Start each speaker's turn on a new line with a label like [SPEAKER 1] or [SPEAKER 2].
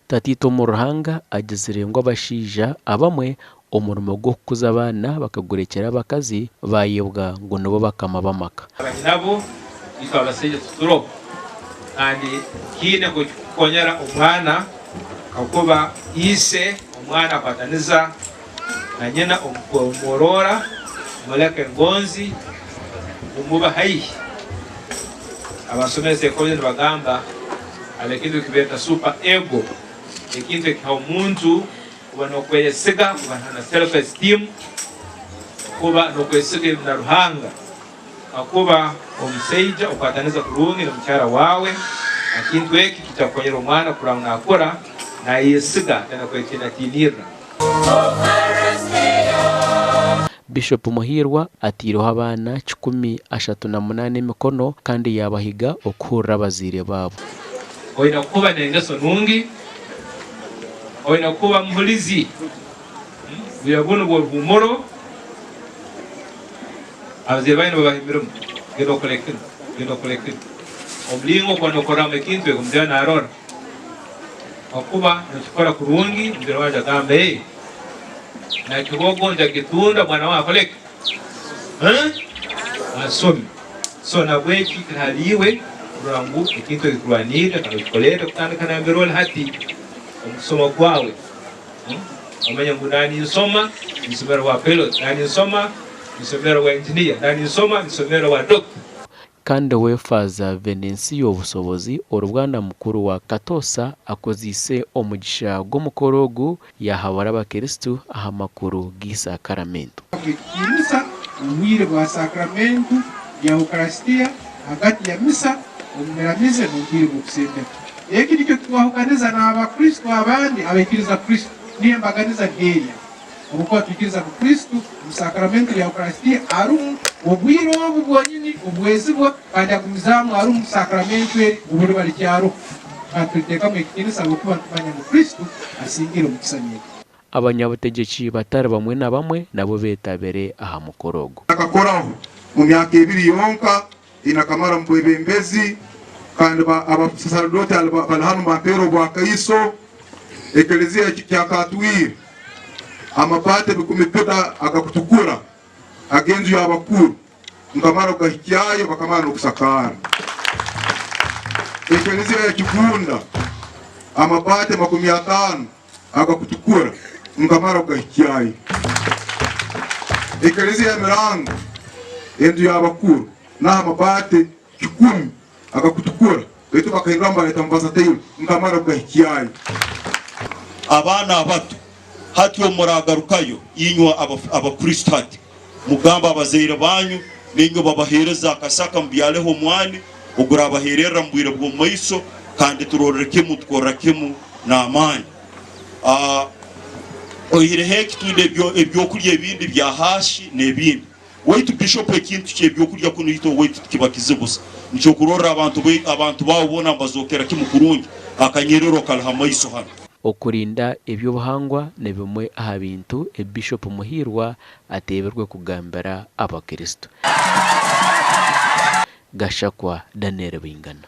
[SPEAKER 1] Tataitwe omuri Ruhanga agizire ngu abashaija abamwe omurimo gw'okukuza abaana bakagurekyera abakazi baayebwa ngu nibo bakama b'amaka.
[SPEAKER 2] Abanyinabo itwe abasaija tituroho kandi kiine nk'ekikukonyera omwana kakuba ise omwana akwataniza na nyina omu kumworora, kumwoleka engonzi, kumuba haihi. Abasomere psychology nibagamba hariho ekintu ekibeeta super ego, ekintu ekiha omuntu kuba n'okweyesiga, kuba na self esteem, kuba n'okwesiga na Ruhanga. Kakuba omusaija okwataniza kurungi n'omukyara waawe, ekintu eki kiija kukonyera omwana kurora ngu nakura nayeyesiga tali kwetiinatiinirra.
[SPEAKER 1] Bishop Muhiirwa ataireho abaana 138 emikono kandi yaabahiga okuhurira abazaire baabo.
[SPEAKER 2] Oine kuba n'engeso nungi, oine kuba muhulizi. Bwire bunu bw'oruhuumuro, abazaire banyu nibabaha emirimo, genda okole kinu, genda okole kinu. Omulingo okuba nokoramu ekintu eki omuzaire narora. Kakuba nokikora kurungi, omuzaire wawe agamba, Hey, nakibogo njakitunda omwana wange akole ki? Asome. So nabweki kiri hali iwe kurora ngu ekintu eki okurwanirre kandi okikolerre kutandika nambere oli hati omu kusoma kwawe. Omanye ngu naninsoma ninsomera obwa pilot, naninsoma ninsomera obwa engineer, naninsoma ninsomera obwa doctor.
[SPEAKER 1] Kandi we Faaza Venensiyo Busobozi ori bwana mukuru wa Katoosa akozeise omugisha gw'omukoro ogu yaahabura abakirisitu aha makuru g'eisakaramentu.
[SPEAKER 3] Ekitiinisa omu bwire bwa Saakramentu ya Ukarasitiya, hagati ya Misa, omu miramize n'omu bwire bw'okusembera. Eki nikyo kitwahukaniza n'Abakristo abandi abaikiriza Kristo. Niyo embaganiza nk'erya. Habwokuba twikiriza ngu Kristo omu Saakramentu lya Ukarasitiya arumu obwire obu bwonyini obwezibwa kandi agumizaamu arumu Saakramentu eri obu riba likyaroho. Kandi tuliteekamu ekitiinisa habwokuba nitumanya ngu Kristo asingire omu kisani eki.
[SPEAKER 1] Abanyabutegyeki batari bamwe na bamwe nabo beetabire aha mukoro ogu.
[SPEAKER 4] Nakakoraho mu myaka ebiri yonka ei nakamara omu bwebembezi, kandi abasaserdooti bali hanu bampeera obwakaiso. Ekeleziya kyakatwire amabaati ebikumi bina agakutukura ag'enju y'abakuru, nkamara kugahikyayo bakamara n'okusakaara. Ekeleziya ya Kigunda amabaati 50 agakutukura nkamara kugahikyayo. Ekeleziya ya Mirango enju y'abakuru naho amabaati kikumi agakutukura baitu bakahinduramu bareta Mombasa Tail nkamara kugahikyayo.
[SPEAKER 5] Abaana abato, hati obu muragarukayo, inywe Abakristo hati, mugambe abazaire banyu nainywe babaheereze akasaka mubyaleho omwani ogurabaheererra mu bwire bw'omu maiso, kandi turorre kimu tukorra kimu n'amaani. Oihireho eki twine ebyokulya ebindi bya haashi n'ebindi. Waitu Bishop ekintu ky'ebyokulya kunu itwe owaitu tikiba kizibusa. Nikyokurorra abantu abantu baawe boona nibazokera kimu kurungi akanyerero kali ha maiso hanu.
[SPEAKER 1] Okurinda eby'obuhangwa ni bimwe aha bintu ebi Bishop Muhiirwa ateebirwe kugambira Abakristo. Gashakwa Daniel Baingana.